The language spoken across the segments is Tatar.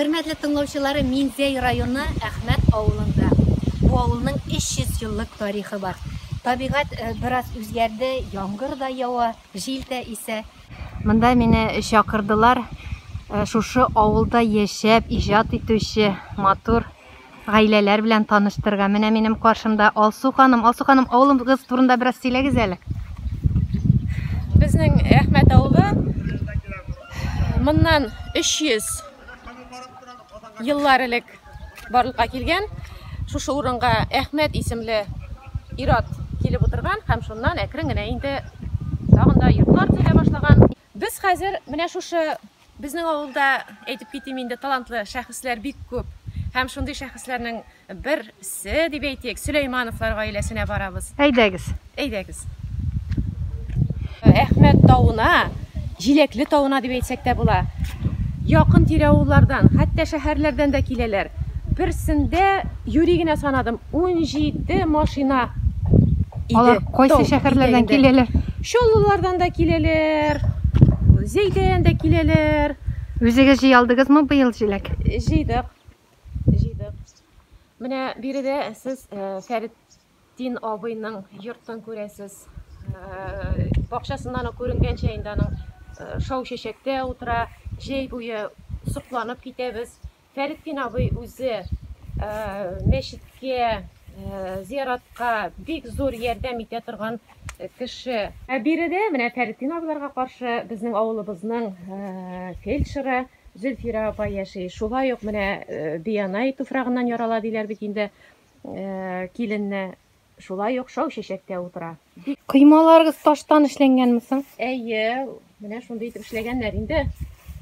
Хөрмәтле тыңлаучыларым, мин Зәй районы Әхмәт авылында. Бу авылның 300 еллык тарихы бар. Табигать бераз үзгәрде, яңгыр да ява, җил дә исә. Монда мине чакырдылар шушы авылда яшәп, иҗат итүче матур гаиләләр белән таныштырырга. Менә минем каршымда Алсу ханым. Алсу ханым, авылыгыз турында бераз сөйләгез әле. Безнең Әхмәт авылы моннан 300 еллар элек барлыкка килгән. Шушы урынга Әхмәт исемле ир-ат килеп утырган һәм шуннан әкрен генә инде тагын да йортлар төзелә башлаган. Без хәзер менә шушы безнең авылда, әйтеп китим инде, талантлы шәхесләр бик күп. Һәм шундый шәхесләрнең берсе дип әйтик, Сөләймановлар гаиләсенә барабыз. Әйдәгез. Әйдәгез. Әхмәт тавына, Җиләкле тавына дип әйтсәк тә була. Якын тирә авыллардан, хәтта шәһәрләрдән дә киләләр. Берсендә юри генә санадым, 17 машина иде. Алар кайсы Тау шәһәрләрдән итәгендә. киләләр? Чаллылардан да киләләр, Зәйдән дә киләләр. Үзегез җыя алдыгызмы быел җиләк? Җыйдык. Җыйдык. Менә биредә сез Фәритдин абыйның йортын күрәсез. Бакчасыннан ук күренгәнчә инде аның шау чәчәктә утыра. Җәй буе сокланып китәбез. Фәритдин абый үзе мәчеткә, зияратка бик зур ярдәм итә торган кеше. Ә биредә менә Фәритдин абыйларга каршы безнең авылыбызның фельдшеры Зөлфирә апа яши. Шулай ук менә бианай туфрагыннан ярала диләр бит инде киленне. Шулай ук шау чәчәктә утыра. Бик Коймаларыгыз таштан эшләнгәнме соң? Әйе, менә шундый итеп эшләгәннәр инде.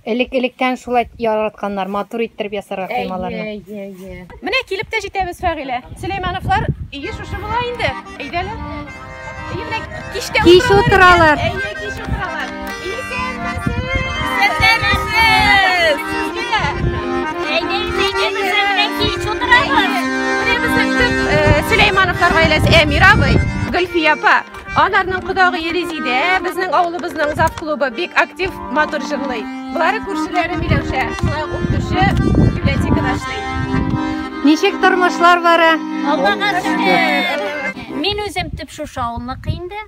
Элек-электән шулай яратканнар, матур иттереп ясарга коймаларны. Әйе, әйе, әйе. Менә килеп тә җитәбез, Фәгыйлә. Сөләймановлар өе шушы була инде. Әйдә әле. Әйе, менә кичтә Кич утыралар. утыралар. Әйе, кич утыралар. Исәнмесез! Исәнмесез! Сезгә! Әйдәгез, әйдәгез, менә кич утырабыз. Менә безнең төп Сөләймановлар гаиләсе Әмир абый, Гөлфия апа. Аларның кодагые Резидә, безнең авылыбызның зав клубы бик актив, матур җырлый. Болары күршеләре Миләүшә, шулай ук укытучы, библиотекада эшли. Ничек тормышлар бара? Аллага шөкер. Мин үзем төп шушы авылныкы инде.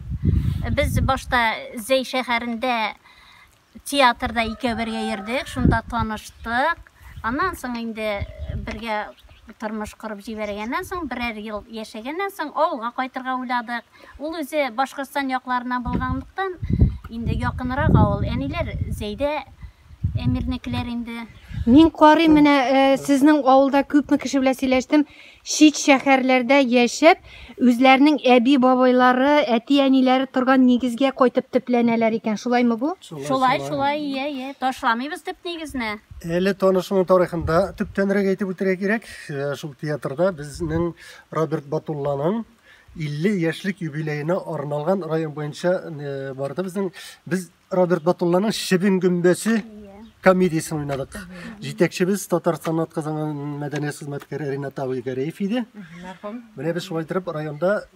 Без башта Зәй шәһәрендә театрда икәү бергә йөрдек, шунда таныштык. Аннан соң инде бергә тормыш корып җибәргәннән соң, берәр ел яшәгәннән соң авылга кайтырга уйладык. Ул үзе Башкортстан якларыннан булганлыктан, инде якынрак авыл. Әниләр Зәйдә, Әмирнекеләр инде. Мин карыйм, менә сезнең авылда күпме кеше белән сөйләштем, чит шәһәрләрдә яшәп, үзләренең әби-бабайлары, әти-әниләре торган нигезгә кайтып төпләнәләр икән. Шулаймы бу? Шулай, шулай, ие, ие. Ташламыйбыз төп нигезне. Әле танышуның тарихында төптәнрәк әйтеп үтәргә кирәк. Шул театрда безнең Роберт Батулланың 50 яшьлек юбилеена арналган район буенча барды безнең. Без Роберт Батулланың Чебен гөмбәсе комедиясен уйнадык. Җитәкчебез Татарстанның атказанган мәдәният хезмәткәре Ринат абый Гәрәев иде. Мәрхүм. Менә без шулай итеп районда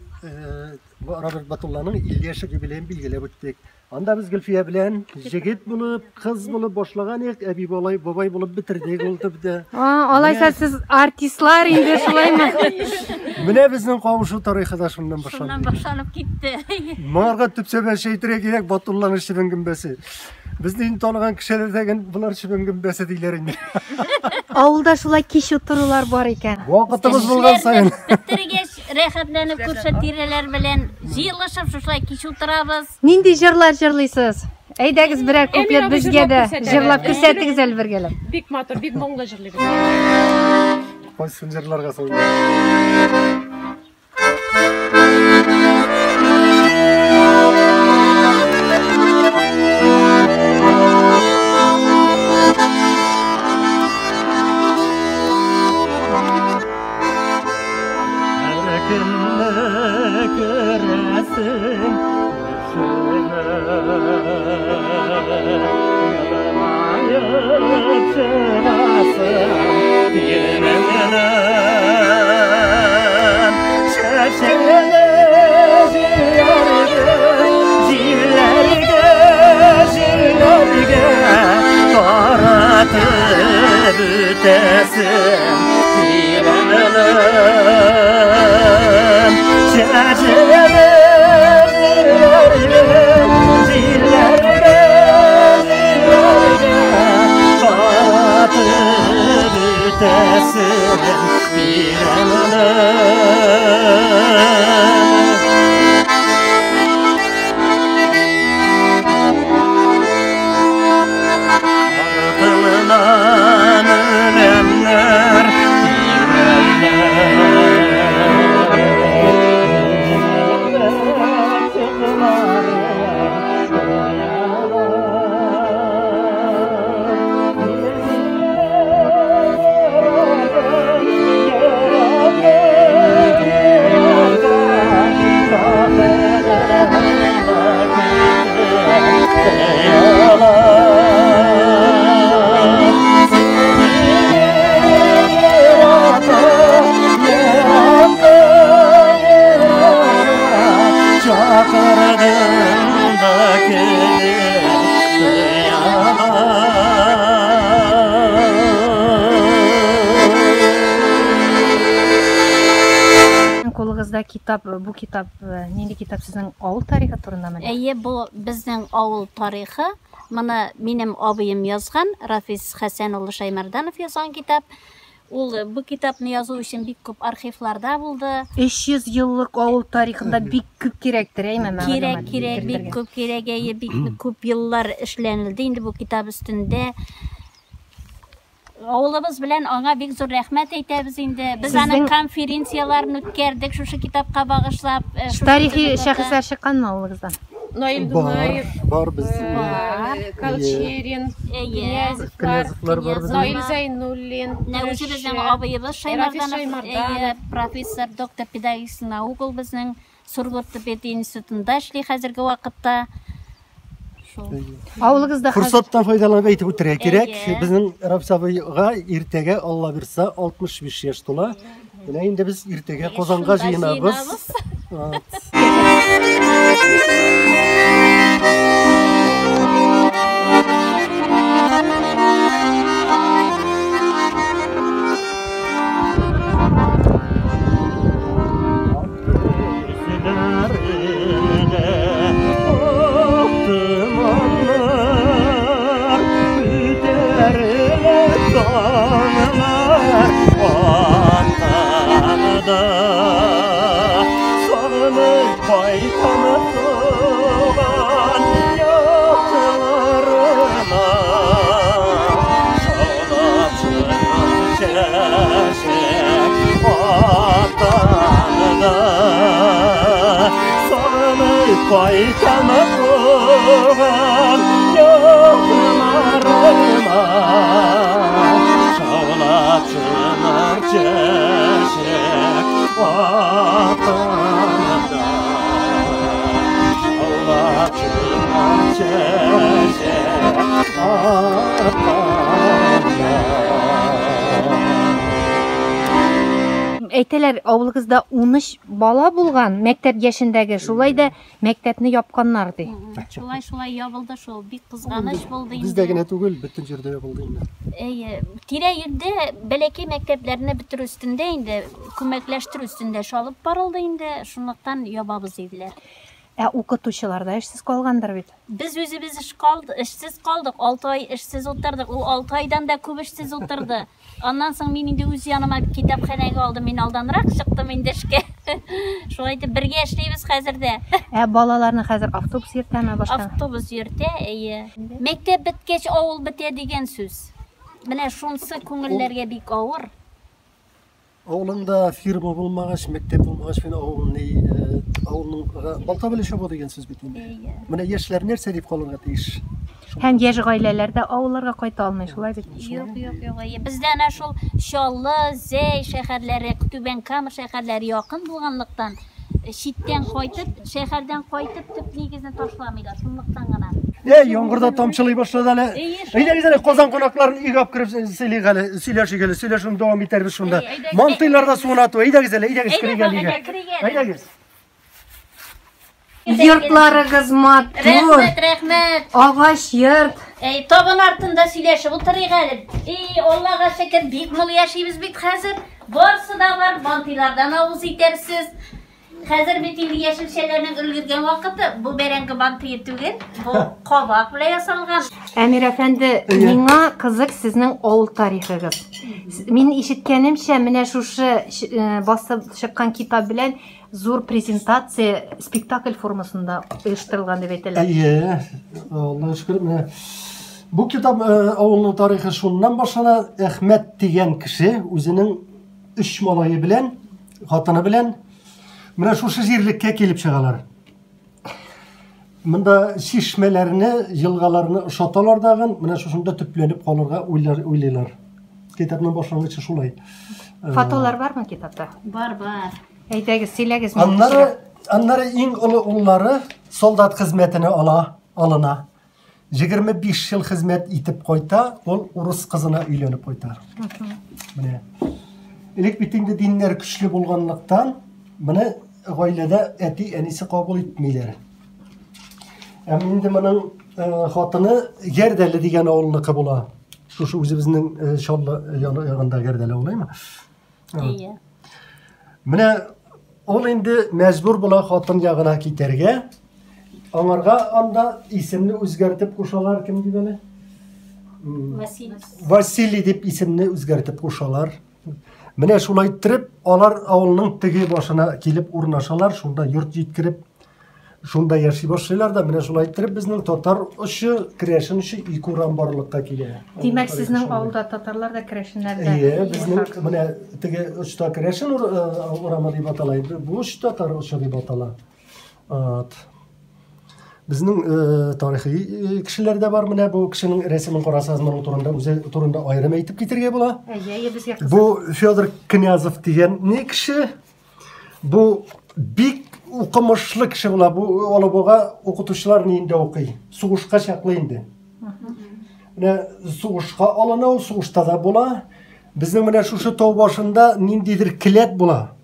Роберт Батулланың 50 яшьлек юбилеен билгеләп үттек. Анда без Гөлфия белән җегет булып, кыз булып башлаган идек, әби балай, бабай булып бетердек ул төптә. Алайса сез артистлар инде, шулаймы? Менә безнең кавышу тарихы да шуннан башланды. Шуннан башланып китте. Моңарга төп сәбәпче әйтергә кирәк, Батулланың чебен гөмбәсе. Безне инде таныган кешеләр дә болар чебен гөмбәсе диләр инде. Авылда шулай кич утырулар бар икән. Вакытыбыз булган саен. Бетергәч, рәхәтләнеп күрше тирәләр белән җыелышып шушылай кич утырабыз. Нинди җырлар җырлыйсыз? Әйдәгез берәр куплет безгә дә җырлап күрсәтегез әле бергәләп. Бик матур, бик моңлы җырлыйбыз. Кайсын җырларга соң? Һәр көнне күрәсең елмаеп чыгасың тирмәннән. Чәчәгеңне җыярга, җилләргә, җилләргә таратып бетәсем киләмен. Чәчеләр җилләргә, җилләргә катып бетәсем киләмен. Артымнан үләннәр Çakırdım da Кулыгызда китап, бу китап, нинди китап сезнең авыл тарихы турында менә? Әйе, бу безнең авыл тарихы. Моны минем абыем язган, Рафис Хәсән улы Шаймарданов язган китап. Ул бу китапны язу өчен бик күп архивларда булды. 300 еллык авыл тарихында бик күп кирәктер, әйме, мәгълүмат? Кирәк, кирәк, бик күп кирәк, әйе, бик күп еллар эшләнелде инде бу китап өстендә. Авылыбыз белән аңа бик зур рәхмәт әйтәбез инде. Без аның конференцияләрен үткәрдек шушы китапка багышлап. Тарихи шәхесләр чыкканмы авылыгыздан? Наил Дунаев, бар без, Колчерин, Князевлар, Наил Зәйнуллин, үзе безнең абыебыз Шаймарданов, профессор, доктор педагогических наук ул безнең Сургут пединститутында эшли хәзерге вакытта. Авылыгызда форсаттан файдаланып әйтеп үтәргә кирәк. Безнең Рафис абыйга иртәгә, Алла бирса, 65 яшь тула. Менә инде без иртәгә Казанга җыенабыз. Кайтам туган якларыма, шаулап чынар чәчәк атканда, шаулап чынар чәчәк атканда. Әйтәләр, авылыгызда 13 бала булган мәктәп яшендәге, шулай да мәктәпне япканнар ди. Шулай, шулай ябылды шул, бик кызганыч булды инде. Бездә генә түгел, бөтен җирдә ябылды инде. Әйе, тирә-юньдә бәләкәй мәктәпләрне бетерү өстендә инде, күмәкләштерү өстендә эш алып барылды инде, шунлыктан ябабыз диделәр. Ә укытучылар да эшсез калгандыр бит? Без үзебез эш калды, эшсез калдык, 6 ай эшсез утырдык. Ул 6 айдан да күп эшсез утырды. Аннан соң мин инде үз яныма китапханәгә алдым, мин алданрак чыктым инде эшкә. Шулай итеп бергә эшлибез хәзер дә. Ә балаларны хәзер автобус йөртәме башка? Автобус йөртә, әйе. Мәктәп беткәч авыл бетә дигән сүз. Менә шунсы күңелләргә бик авыр. Авылыңда фирма булмагач, мәктәп булмагач, мин авыл ни, авылның балта белән чаба дигән сүз бит инде. Менә яшьләр нәрсә дип калырга тиеш? Һәм яшь гаиләләр дә авылларга кайта алмый, шулай бит? Юк, юк, юк. Бездә әнә шул Чаллы, Зәй шәһәрләре, Түбән Кама шәһәрләре якын булганлыктан, читтән кайтып, шәһәрдән кайтып төп нигезне ташламыйлар, шунлыктан гына. Әй, яңгырда тамчылый башлады әле. Әйдәгез әле Казан кунакларын өйгә алып кереп сөйлик әле, сөйләшик әле, сөйләшүне дәвам итәрбез шунда. Мантыйлар да суына ту. Әйдәгез әле, әйдәгез керик әле өйгә. Әйдәгез. Йортларыгыз матур. Рәхмәт, рәхмәт. Агач йорт. Әй, табын артында сөйләшеп утырыйк әле. И, Аллага шөкер, бик мул яшибез бит хәзер. Барсы да бар, мантыйлардан авыз итәрсез. Хәзер бит инде яшелчәләрнең өлгергән вакыты. Бу бәрәңге мантые түгел, бу кабак белән ясалган. Әмир әфәнде, миңа кызык сезнең авыл тарихыгыз. Мин ишеткәнемчә, менә шушы э, басып чыккан китап белән зур презентация спектакль формасында оештырылган дип әйтәләр. Әйе, Аллага шөкер, менә бу китап э, авылның тарихы шуннан башлана. Әхмәт дигән кеше үзенең өч малае белән, хатыны белән менә шушы җирлеккә килеп чыгалар. Монда чишмәләрне, елгаларны ошаталар дагын, менә шушында төпләнеп калырга уйлар, уйлыйлар. Китапның башлангычы шулай. Э, Фотолар бармы китапта? Бар, бар. Әйдәгез, сөйләгез. Аннары, аннары иң олы уллары солдат хезмәтенә ала, алына. 25 ел хезмәт итеп кайта, ул урыс кызына өйләнеп кайта. Менә. Элек бит инде диннәр көчле булганлыктан, моны гаиләдә әти-әнисе кабул итмиләр. Ә инде моның э, хатыны Гәрдәле дигән авылныкы була. Шушы үзебезнең э, Чаллы ягында Гәрдәле авылы, Әйе. Менә ул инде мәҗбүр була хатын ягына китәргә. Аңарга анда исемне үзгәртеп кушалар, кем дип әле? Василий. Василий дип исемне үзгәртеп кушалар. Менә шулай иттереп, алар авылның теге башына килеп урнашалар, шунда йорт җиткереп, Шунда яши башлыйлар да, менә шулай иттереп безнең татар очы, керәшен очы ике урам барлыкка килә. Димәк, сезнең авылда татарлар да, керәшеннәр дә. Әйе, безнең менә теге очта керәшен э, урамы дип атала инде, бу оч татар очы дип атала. Вот. Безнең э, тарихи э, кешеләр дә бар, менә бу кешенең рәсемен карасагыз, моның турында үзе турында аерым әйтеп китергә була. Әйе, әйе, безгә кызык. Бу Федор Князев дигән не кеше? Бу бик укымышлы кеше була. Бу Алабуга укытучылар ниендә укый. Сугышка чаклы инде. Менә сугышка алына ул, сугышта да була. Безнең менә шушы тау башында ниндидер келәт була.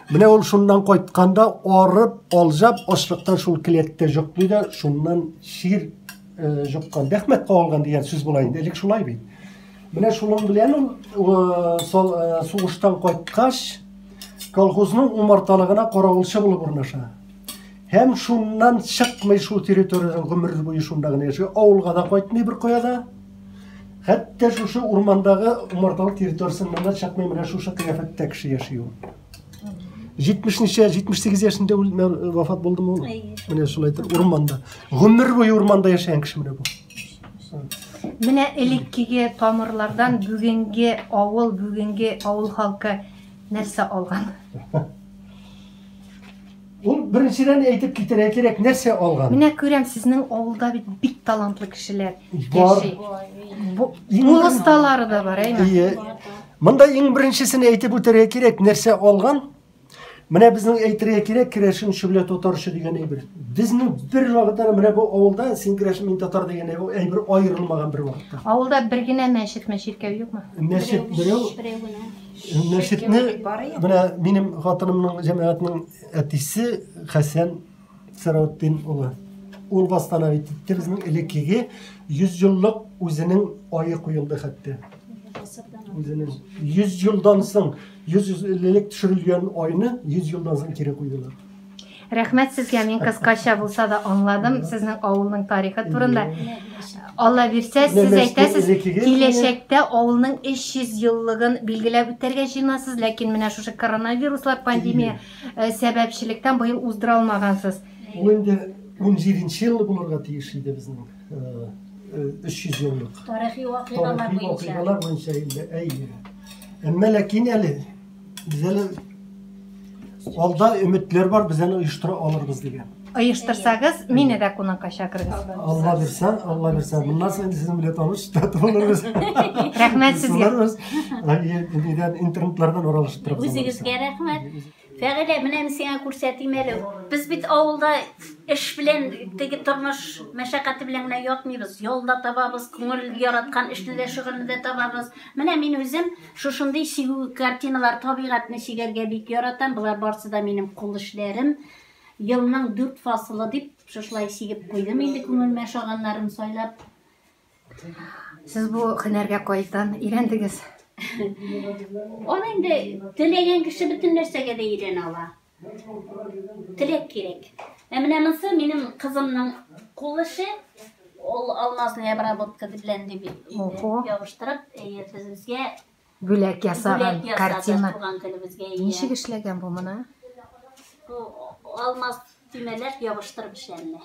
Менә ул шуннан кайтканда арып, алжап, ачлыктан шул келәттә йоклый да, шуннан чир э, йоккан, дәхмәт кагылган дигән сүз була инде. Элек шулай бит. Менә шуның белән ул сугыштан кайткач, колхозның умарталыгына каравылчы булып урнаша. Һәм шуннан чыкмый шул территориядән гомер буе шунда гына яши. Авылга да кайтмый бер кая да. Хәтта шушы урмандагы умарталык территориясеннән дә чыкмый, менә шушы кыяфәттә кеше яши ул. 70 ничә, 78 яшендә ул вафат булдымы ул? Менә шулай итеп урманда. Гомер буе урманда яшәгән кеше менә бу. Менә элеккеге тамырлардан бүгенге авыл, бүгенге авыл халкы нәрсә алган? Ул беренчедән әйтеп китәргә кирәк, нәрсә алган? Менә күрәм, сезнең авылда бит бик талантлы кешеләр яши. Кул осталары да бар, әйме? Ие. Монда иң беренчесен әйтеп үтәргә кирәк, нәрсә алган? Менә безнең әйтергә кирәк, керәшен шөблә татарча дигән әйбер. Безнең бер вакытта менә бу авылда син керәшен, мин татар дигән әйбер аерылмаган бер вакытта. Авылда бер генә мәчетме, чиркәү юкмы? Мәчет берәү. Берәү генә. Мәчетне менә минем хатынымның җәмәгатьнең әтисе Хәсән Сәраутдин улы. Ул восстановить итте безнең элеккеге 100 еллык үзенең ае куелды хәтта. Үзенең 100 елдан соң 100 ел элек төшерелгән айны 100 елдан соң кире куйдылар. Рәхмәт сезгә, мин кыскача булса да аңладым сезнең авылның тарихы турында. Алла бирсә, сез әйтәсез, киләчәктә авылның 300 еллыгын билгеләп үтәргә җыенасыз, ләкин менә шушы коронавируслар пандемия э, сәбәпчелектән быел уздыра алмагансыз. Ул инде 17 ел булырга тиеш иде безнең. 300 э, еллык. Тарихи вакыйгалар буенча. Вакыйгалар буенча инде, әйе. Әмма ләкин әле без әле алда өметләр бар, без әле оештыра алырбыз дигән. Оештырсагыз, мине дә кунакка чакырыгыз. Алла бирсә, Алла бирсә. Моннан соң инде сезнең белән таныш булырбыз. Рәхмәт сезгә. Нидән интернетлардан аралашып торабыз. Үзегезгә рәхмәт. Фәгыйлә, менә мин сиңа күрсәтим әле. Без бит авылда эш белән, теге тормыш мәшәкате белән генә ятмыйбыз. Ял да табабыз, күңел яраткан эшне дә, шөгыльне дә табабыз. Менә мин үзем шушындый чигү картиналар, табигатьне чигәргә бик яратам. Болар барсы да минем кул эшләрем. Елның дүрт фасылы дип, шушылай чигеп куйдым инде күңелемә ошаганнарын сайлап. Сез бу һөнәргә кайдан өйрәндегез? Аны инде теләгән кеше бөтен нәрсәгә дә өйрәнә ала. Теләк кирәк. Ә менә монысы минем кызымның кул эше. Ул алмазный обработка белән дип ябыштырып, безгә бүләк ясаган картина. Туган көнебезгә. Ничек эшләгән бу моны? Бу алмаз төймәләр ябыштырып эшләнде.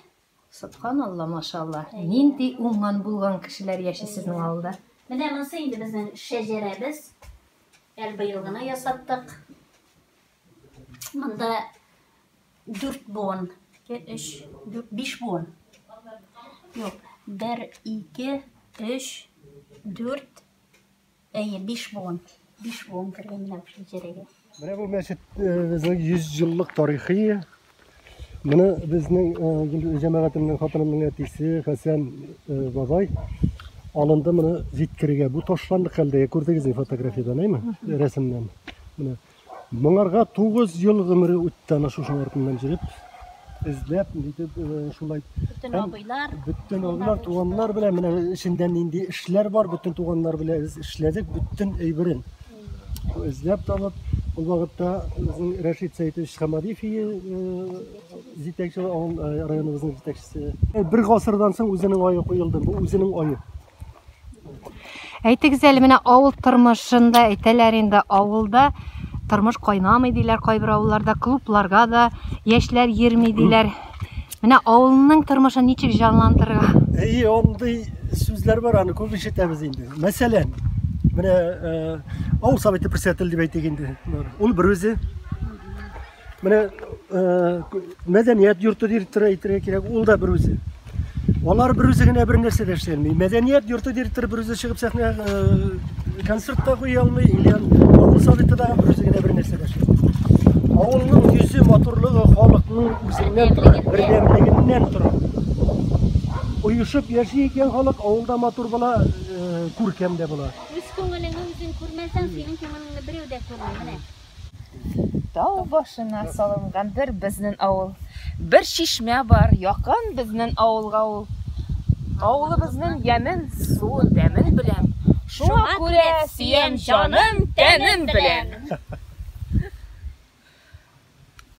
Субханалла, машалла. Нинди уңган булган кешеләр яши сезнең авылда. Менә монысы инде безнең шәҗәрәбез. Әле быел гына ясаттык. Монда 4 буын, 2, 3, 4, 5 буын. Юк, 1, 2, 3, 4, әйе, 5 буын. 5 буын кергән менә бу шәҗәрәгә. Менә бу мәчет безнең 100 еллык тарихи. Моны безнең җәмәгатемнең хатынымның әтисе Хәсән бабай алынды моны җиткерергә. Бу ташландык хәлдә, күрдегезме фотографиядән, әйме? Рәсемнән. Менә моңарга 9 ел гомере үтте ана шушының артыннан йөреп, эзләп, нитеп шулай. Бөтен абыйлар, бөтен абыйлар, туганнар белән менә эчендә нинди эшләр бар, бөтен туганнар белән без эшләдек, бөтен әйберен эзләп табып, ул вакытта безнең Рәшит Сәитович Хамадиев җитәкче, авыл районыбызның җитәкчесе. Бер гасырдан соң үзенең ае куелды, бу үзенең ае. Әйтегез әле, менә авыл тормышында әйтәләр инде, авылда тормыш кайнамый диләр, кайбер авылларда клубларга да яшьләр йөрми диләр. Менә авылның тормышын ничек җанландырырга? Әйе, андый сүзләр бар, аны күп ишетәбез инде. Мәсәлән, менә авыл советы председателе дип әйтик инде. Ул бер үзе. Менә мәдәният йорты директоры әйтергә кирәк, ул да бер үзе. Алар бер үзе генә бер нәрсә дә эшли алмый. Мәдәният йорты директоры бер үзе чыгып сәхнәгә концерт та куя алмый, или авыл советы да бер үзе генә бер нәрсә дә эшли алмый. Авылның йөзе, матурлыгы халыкның үзеннән тора, бердәмлегеннән тора. Оешып яши икән халык, авылда матур була, күркәм дә була. Үз күңелеңне үзең күрмәсәң, синең күңелеңне берәү дә күрми, менә. Тау башына салынгандыр безнең авыл. Бер чишмә бар, якын безнең авылга ул. Авылыбызның ямен, суын, тәмен беләм. Шуңа күрә сөям җаным, тәнем белән.